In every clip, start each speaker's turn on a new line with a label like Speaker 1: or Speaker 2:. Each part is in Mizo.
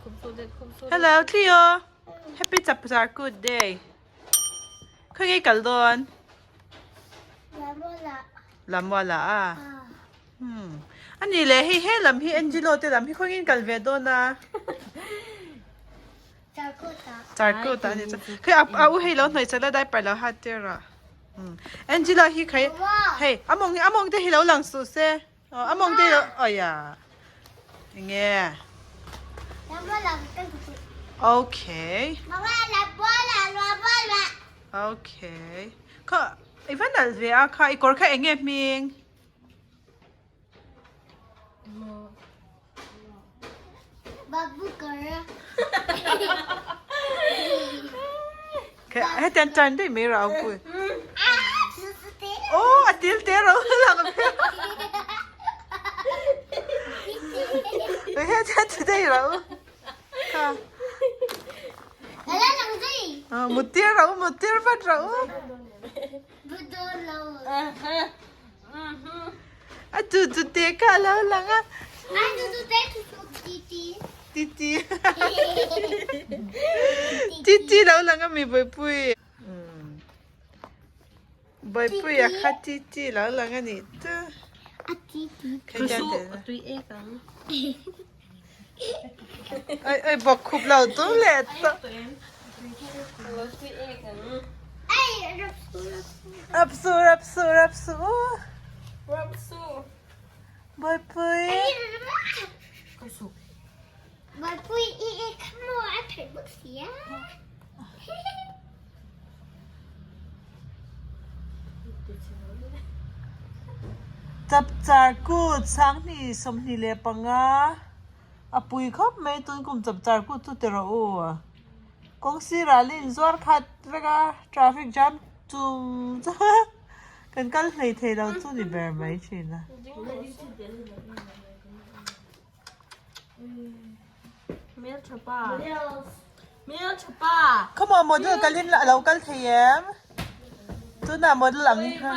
Speaker 1: Hello Cleo Happy Chapchar Kut Day Khawnge i kal dawn? Lamuala a Hmm Ani leh hei he lam hi Angelo te lam hi khawnge in kal ve dawn a? Charkut a ni chu. Khai a u hei lo hnawih chak la diaper lo hat tir rawh. Angela hi khai hei a mawng a mawng te hi lo lang suh se. A mawng te oi a. Enge. Okay. Okay. Kha i va nalh ve a kha i kawr kha enge hming? Hetiang tan daih mai rau pui. Oh, a til te rau lang a Hetiang ti daih rau. Kha. Mutir rau, mutir vat rau. A tu tu te kha a lo lang a.
Speaker 2: A tu tu te tu tu ti ti.
Speaker 1: Ti ti. Ti ti lo lang a mi Bawihpui. Bawihpui a kha ti ti lo lang a nih chu.
Speaker 2: A ti ti.
Speaker 1: Kha tui ek ang. Oi oi bawk khup lo tum leh tawh. Rapsu rapsu rapsu
Speaker 3: Rapsu.
Speaker 1: Bawihpui.
Speaker 2: Bawihpui i i khamu a thei bawk sia.
Speaker 1: Chapchar kut 2025 a pui khawp mai tun kum chapchar kut chu ti rawh u. Kawng sirah leh inzuar khat vek a traffic jam chum chum a kan kal hlei thei lo chu ni ber mai thin a. Khawmaw model kalin a lo kal thei em? Tunah model ang kha.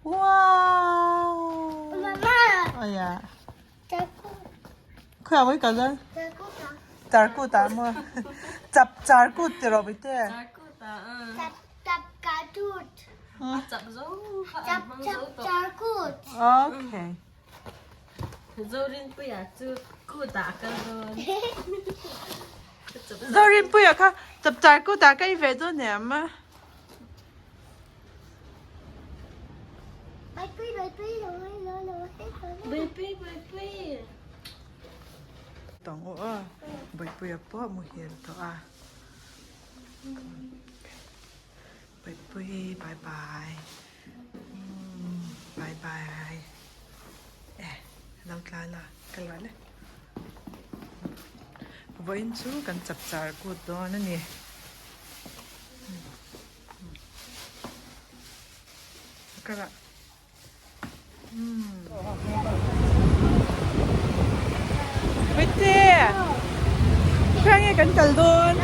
Speaker 1: Wow! Aya. Khawiah mawi kal dawn? Charkut ah maw? Chap charkut ti rawh Bite. Okay.
Speaker 3: Zorinpuia chu kutah a kal dawn.
Speaker 1: Zorinpuia kha chapchar kutah ka i ve dawn em? Tawng aw a, Bawihpuia pawh muhil tawh a. Bawihpui bye bye bye bye e lo tlan a ka luah le. Vawiin chu kan chapchar kut dawn a ni. Huite! Khawiah nge kan kal dawn?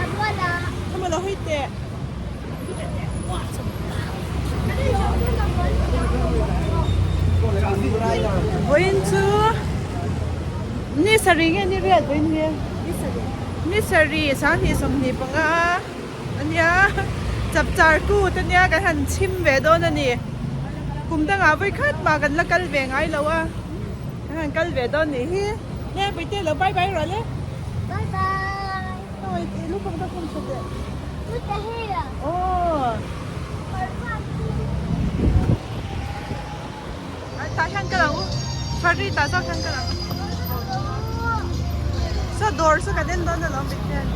Speaker 1: Khawmaw lo huite! Vawiin chu ni sarih nge ni riat vawiin hi? Ni sarih 2025 ania chapchar kut ania kan han chhim ve dawn a ni kum dangah vawi khat mah kan la kal ve ngai lo a kan han kal ve dawn nih hi nge Puite lo bye bye rawh le
Speaker 2: bye bye
Speaker 1: oi lupang ta khum tha teh
Speaker 2: Puite hei a
Speaker 1: aw tah hian ka lo fari tah zawk hian ka lo saw dawr chu kan en dawn alawm Pathian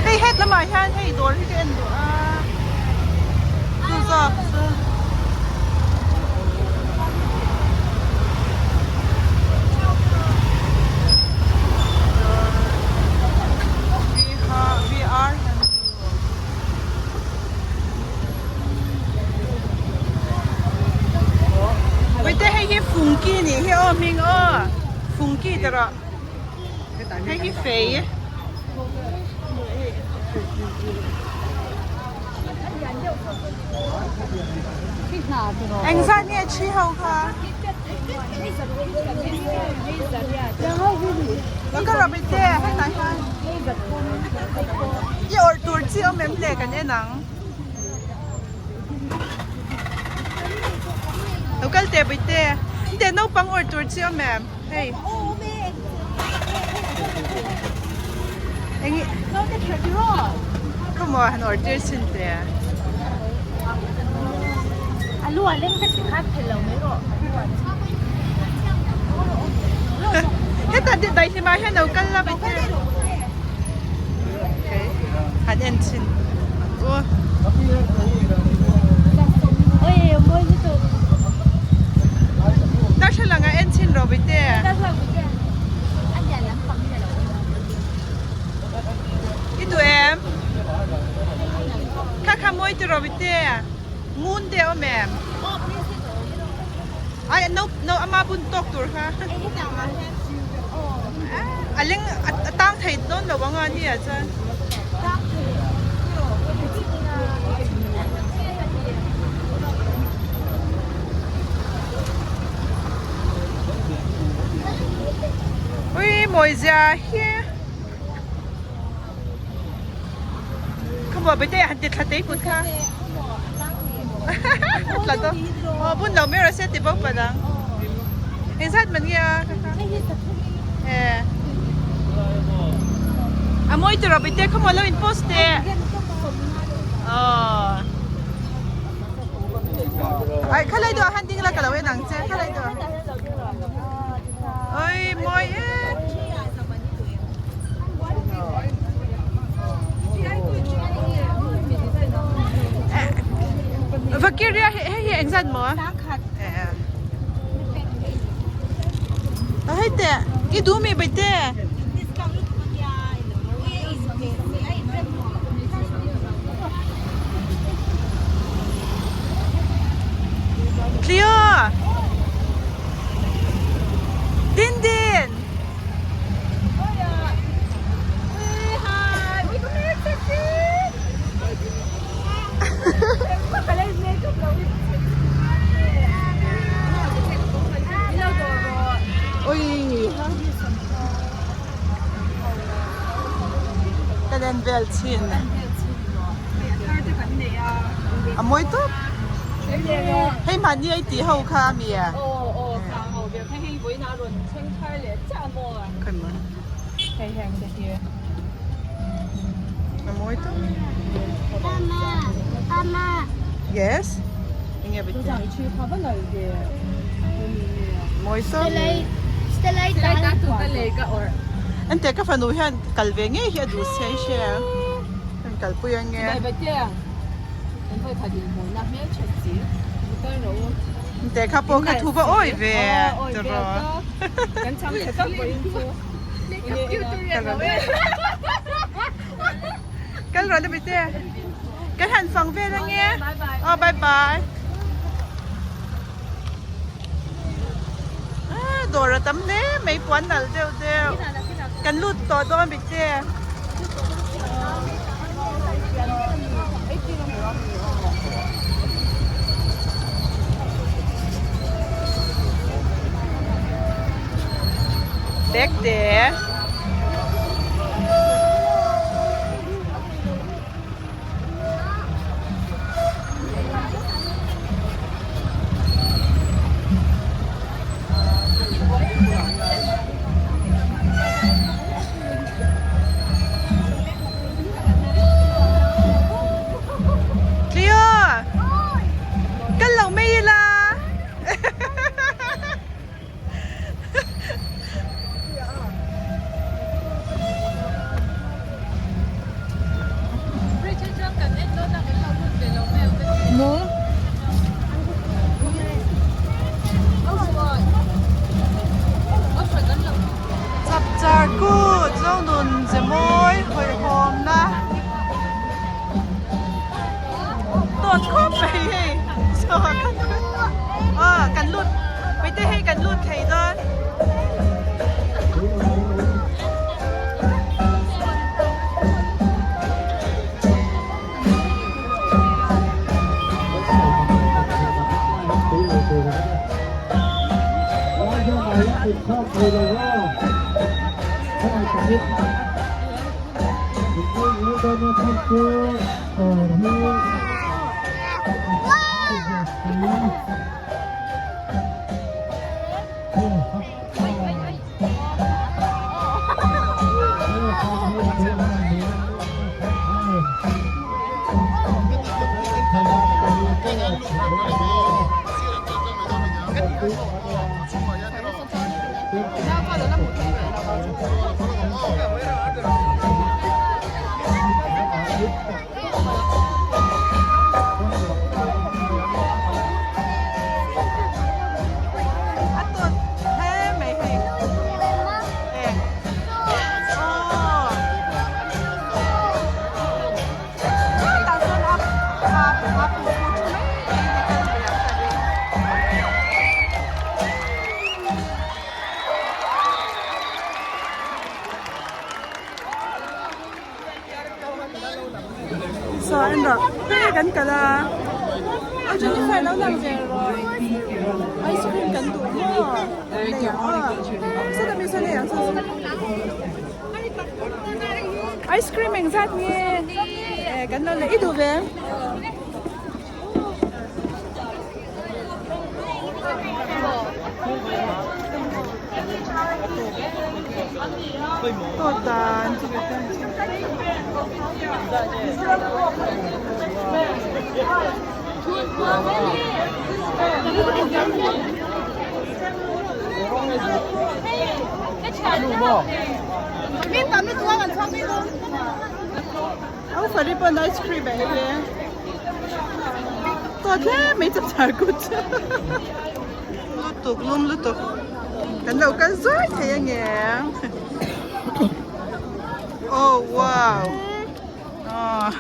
Speaker 1: hei het lamah hian hei dawr hi ka en duh a chu zawk chu. Puite hei hi fungki nih hi aw hming aw fungki ti rawh hei hi fei. Engzat nge thi ho kha? Ka rabi te hetah hian i awrh tur chi awm em le kan en ang. Lo kal teh Bawihte. Teh naupang awrh tur chi awm em? Hei. Eng i. Come on, han awrh tir chhin teh. Hetah daihlimah hian lo kal la Bawihte. Okay. Han en chhin. Aw. Darthlalang ah en chhin rawh Bawihte. I duh em? Kha kha mawi ti rawh Bawihte. Ngun te a awm em? Ai no no ama bun tawk tur kha. A leng a tang thei dawn lo ang a nia chuan. Ui mawi zia hi. Khaw maw bete han ti thla tei kut kha. Tla to. Aw bun lo mai rawh se ti bawk palh ang. Engzat man nge a ka kha. Eh. A mawi tur rawh bete khaw maw lo in post teh. Aw. Ai khalai deuh ah han ding la ka lo en ang che khalai deuh ah. Oi mawi e. Vakiria hei hi engzat maw? Hei te i duh mi Baihte. Cleo! Din Din! Ka len vel chin. A mawi tawp. Hei mahni ei tih ho kha a mi a. A mawi tawp. Yes. Enge bit. Mawi tawp. Ente ka fanu hian kal ve ngei hi a duh sia i hria. Kan kalpui ange. Ente kha pawh kha thu va awi ve tiraw. Kal rawh le Bite. Kan han fang vel ange. Aw bye bye. Ah dawr a tam hle mai puan nalh deuh deuh. Kan lut tawh dawn Bite. Bag te. Cleo! Kal lo mai ila! A tawt hle mai hei eng aw tah sawn a a a pu pu thu mai mai te kan hmu ang ka ring. Saw en rawh hei kan kal a aw Jennifer lo lang ve rawh ice cream kan duh maw lei ang aw sawta mi saw lei ang saw ice cream engzat nge eh kan lo lei i duh ve. Aw dan chu ka ten chu. Aw fari pawn ice cream a ei ve. Tawt hle mai chapchar kut chu. Lutuk lum lutuk. Kan lo kal zuai thei ange. Oh wow. Oh.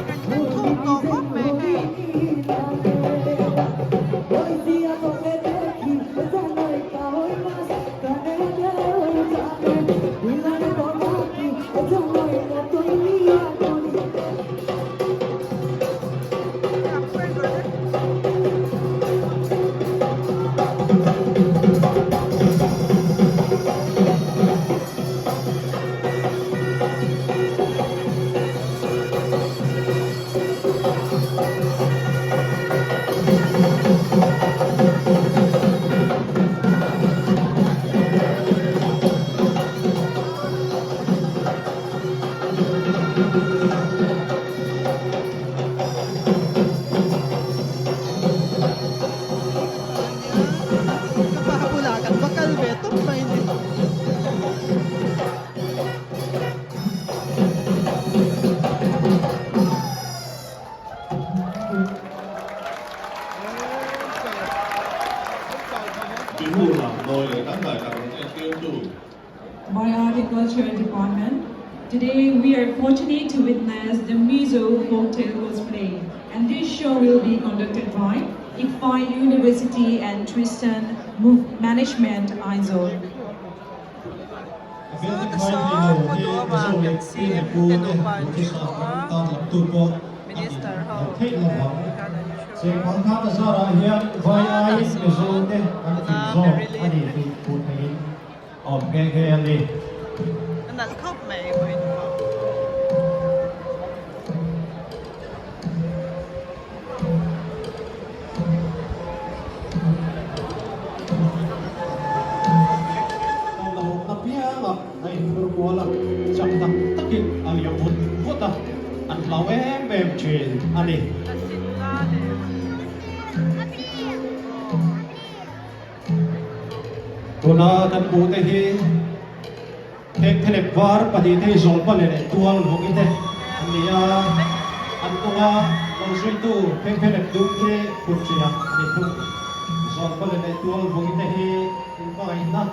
Speaker 1: Kan thleng thuk tawh khawp mai hei. Ka pa bulah kan va kal ve tawp mai ni.
Speaker 4: By Horticulture Department. Today we are fortunate to witness the Mizo Folktale Cosplay and this show will be conducted by ICFAI University and Tristan Management Aizawl.
Speaker 1: Saw saw Pu Duhawma kan CM te nupa an thu a Minister ho te khan an thu a tah saw nula Marilyn te a nalh khawp mai vawiin pawh.
Speaker 5: Hlauhna piangah a inphur kual a, chak tak takin a liam vut vut a, an hlau em em thin a ni. Tuna. Tuna kan hmuh te hi heng thelep var pahnih te hi Zawlpale leh Tual vawngite an ni a, an hnunga lo zuitu heng thelep dum hi Kutṭiah a ni thung. Zawlpale leh Tual vawngite hi inhmangaihna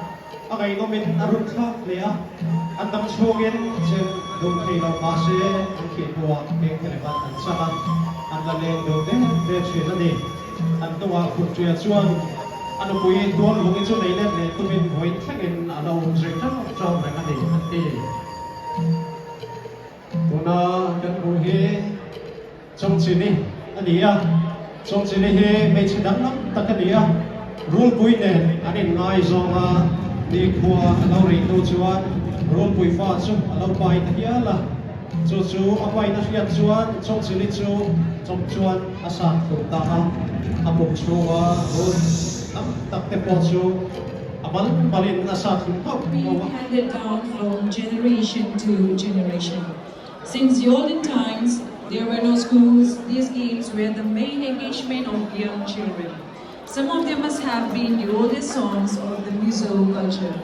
Speaker 5: a ngaihnawmin a run thlak hle a, an dam chhungin chen dun thei lo mah se an thih hnuah heng thelep an an chang a, an la leng dun det det thin a ni. An hnungah Kutṭia chuan a nupui Tualvungi chu nei let leh tumin vawiin thlengin a lo awm zui ṭang ṭang reng a ni, an ti. Tuna kan hmuh hi Chawngchini a ni a, Chawngchini hi hmeichhe danglam tak a ni a, Rulpui nen an inngaizawng a, nikhua a lo rih hnu chuan Rulpui fa chu a lo pai ta hial a. Chu chu a paina hriat chuan Chawngchili chu chawp chuan a sat hlum ta a, a pum chhunga rul tam tak te pawh chu a mal malin a sat hlum hauh hauh a.
Speaker 4: Handed down from generation to generation. Since the olden times, there were no schools, these games were the main engagement of young children. Some of them must have been the oldest songs of the Mizo culture.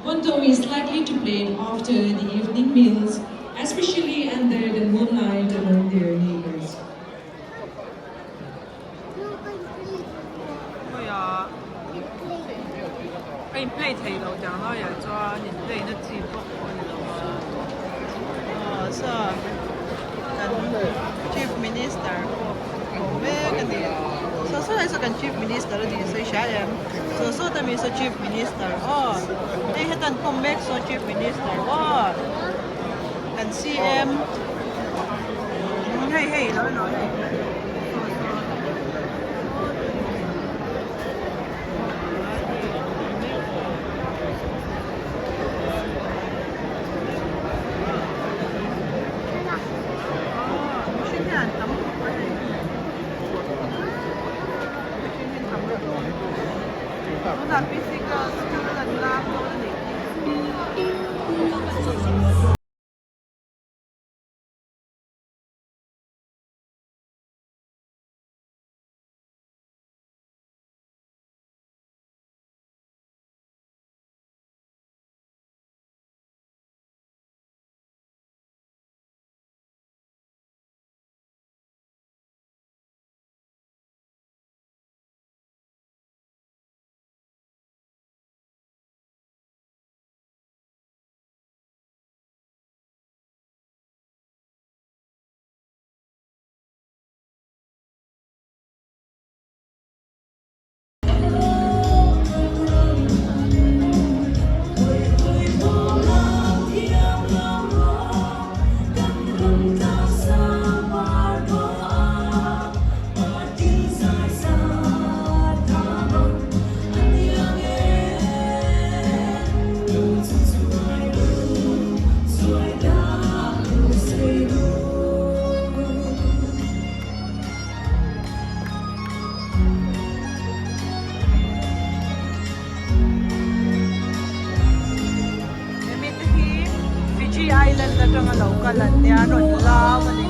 Speaker 4: Punto is likely to play after the evening meals, especially under the moonlight among their neighbors.
Speaker 1: Khawiah a in play thei lo tiang laiah chuan in play na chi bawk pawh a ni lo a aw saw kan chief minister pawh a awm mek a ni saw saw lai saw kan chief minister a ni sawi hria em saw saw te mi saw chief minister aw hei heta an khawm mek saw chief minister aw kan C_M hei hei lo en rawh hei saw saw. Hemi te hi Fiji Island atanga lo kal an nia a rawn lam a ni.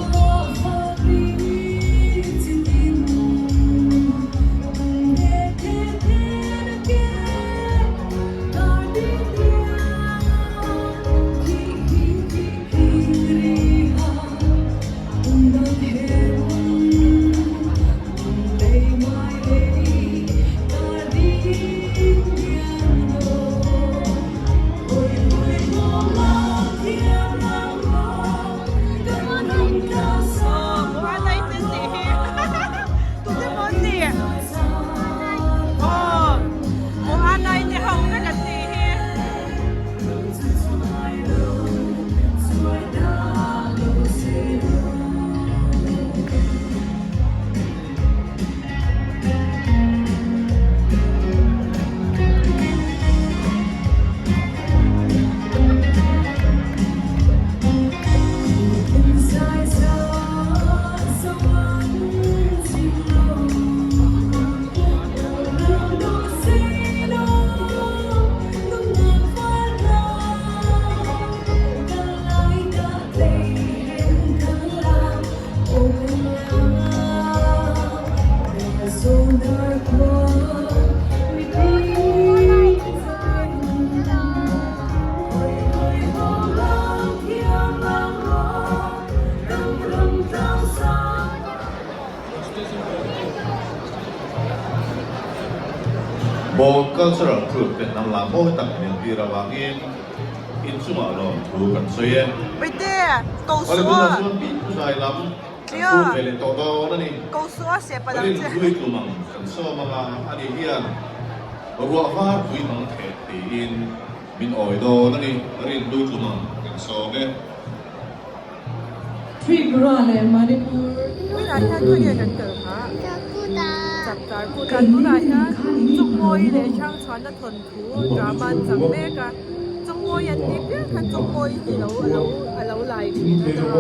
Speaker 6: Both Cultural Troupe ten an la mawi tak min entir avangin inchungah lawmthu kan sawi e.
Speaker 1: Paite, ko
Speaker 6: Awle
Speaker 1: suh
Speaker 6: tunah
Speaker 1: a.
Speaker 6: chuan Pi Thuzai lam kan
Speaker 1: Clear.
Speaker 6: phur ve leh tawh dawn a ni.
Speaker 1: Ko suh a seh palang
Speaker 6: Rin
Speaker 1: che.
Speaker 6: hlui tum ang kan sawm anga ani hian ruah var pui mang theh tiin min awi dawn a ni. Rin hlui tum ang kan sawm e.
Speaker 4: Tripura leh Manipur.
Speaker 1: Tunah hian khawnge kan kal phah? Chapchar kut ah tunah hian Chawngmawii leh Hrangchhuana thawnthu drama an chang mek a, Chawngmawii an tih piang khan Chawngmawii hi lo alo alo lai thin a ta.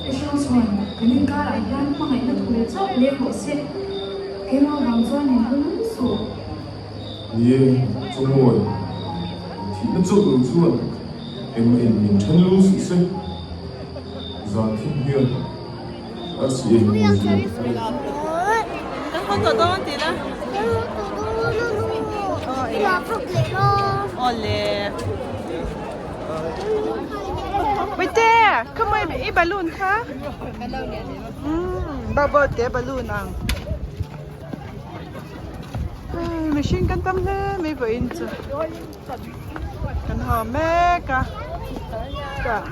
Speaker 7: Hrang chuan kan inkarah hian hmangaihna thu leh chauh leng rawh se, keimah vang chuan min hmu lul suh.
Speaker 8: Ni e, Chawngmawi, thihna chauh lo chuan engmah in min then lul suh se, zan thim hian arsi eng mawi zia a ni.
Speaker 1: Kan haw tawh dawn tih la. Awle. Wait come on i balloon kha. Bubble te balloon ang. Mihring kan tam hle mai vawiin chu kan haw mek a tah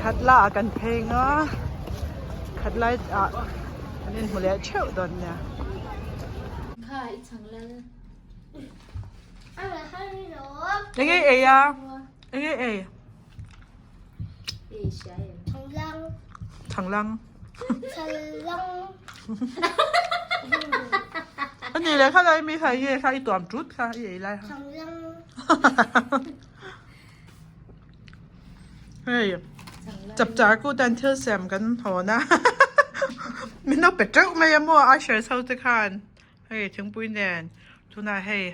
Speaker 1: khat la ah kan pheng a khat lai ah kan inhmu leh theuh dawn nia. Enge ei a enge ei. Changlang. A ni leh kha lai mi kha nge kha i tuam tut kha i ei lai kha. Hei chapchar kut an thil sem kan hawn a min lo pe teuh mai a maw ushers ho te khan. Hei thingpui nen tunah hei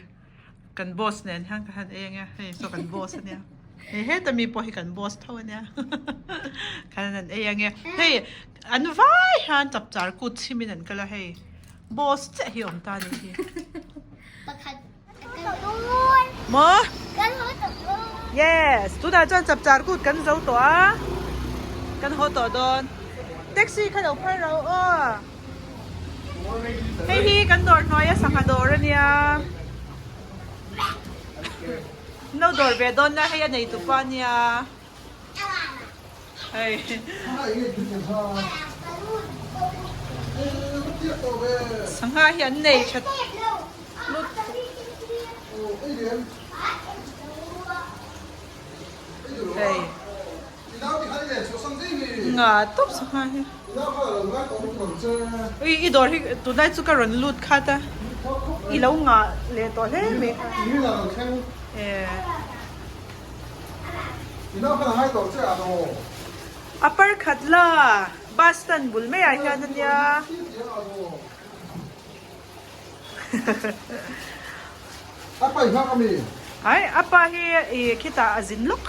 Speaker 1: kan boss nen hian ka han eng a hei saw kan boss ania hei heta mi pawh hi kan boss tho ania khan an ei ange hei an vai hian chapchar kut chhim in an kal a hei boss chiah hi awm ta a ni hi maw yes tunah chuan chapchar kut kan zo tawh a kan haw tawh dawn taxi kha lo phar ro aw. Hei hi kan dawr hnuaia sangha dawr a nia. No dawr ve dawn na hei a nei tupa a nia. Hei. Sangha hi an nei tha lut. Hei. Nga tawp sangha hi. Ui i dawr hi tunlai chu ka rawn lut khat a i lo ngah leh tawh hle mai kha a par khat la bus stand bul maiah hian a nia. Ai a pa hi i khitah a zin lawk.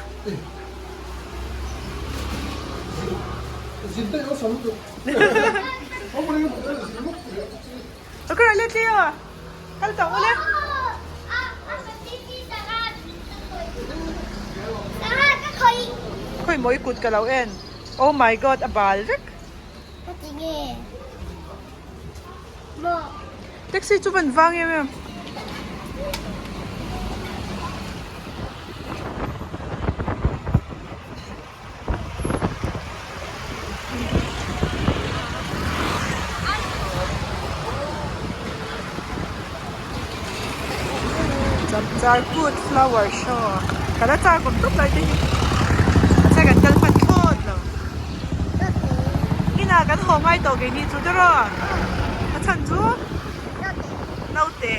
Speaker 1: Kar let li aw kal tawh ule. Khawi maw i kut ka lo en. Oh my god a bal vek. Taxi chu van vang em em. Chapchar kut flower show ka la char kawm tawp lai te hi a chhan kan kal hman thlawt lo. Inah kan haw ngai tawh keini chu tiraw a chhan chu naute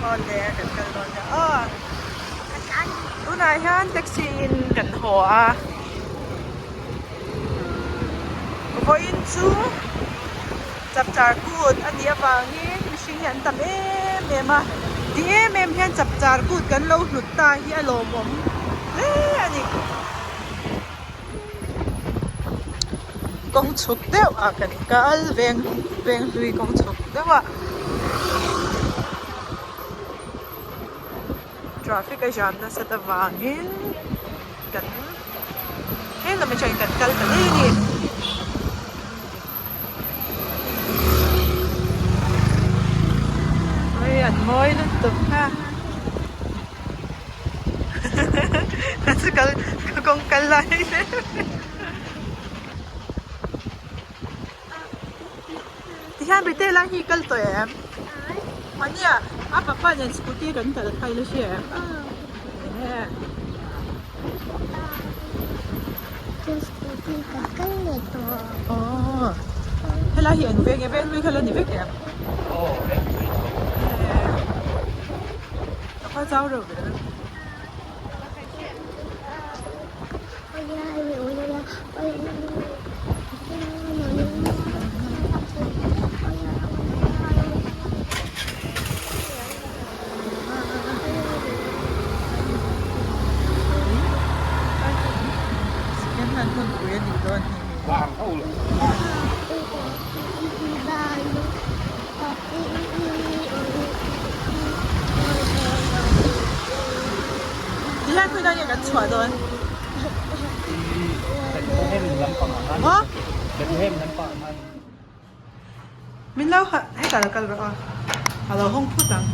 Speaker 1: awle kan kal dawn nia aw tunah hian taxi in kan haw a. Vawiin chu chapchar kut a nih avangin mihring hi an tam em em a. Heti em em hian chapchar kut kan lo hlut ta hi a lawmawm hle a ni. Kawng chhuk deuh ah kan kal veng veng hlui kawng chhuk deuh ah traffic a jam nasat avangin kan he lam atangin kan kal ta daih a ni. Ui an mawi lutuk a chu kal kawng kal lai tihian bete lai hi kal tawh em mahnia a papa nen scooty kan kal kha ila hria em Aww helai hi eng veng nge veng hlui kha la ni vek em a khaw chau reuh ve Second hand hmun pui a nih dawn hi. Tihian khawi nge kan chhuah dawn? Maw? Min lo ha hetah lo kal rawh aw a lo hawng phut ang.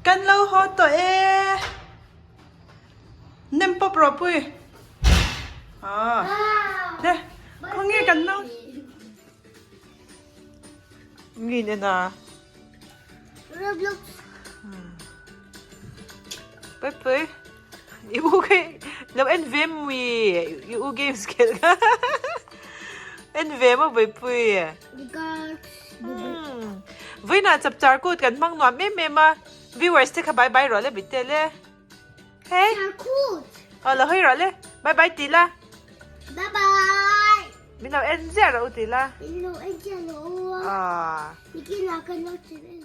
Speaker 1: Kan lo haw tawh e. Nem pawp rawh pui. Aw le khawnge kan lo ngin en a.
Speaker 2: Roblox.
Speaker 1: Pui pui. I u khi lo en ve mui i u games khelh kha en ve maw Buipui. Vawiinah chapchar kut kan hmang nuam em em a viewers te kha bye bye rawh le bite le. Hey. Aw lo hawi rawh le bye bye ti la.
Speaker 2: Bye bye.
Speaker 1: Min lo en ziah rawh u ti la.
Speaker 2: Min lo en ziah rawh u.
Speaker 1: Aw.
Speaker 2: Nikin ah kan lo chin.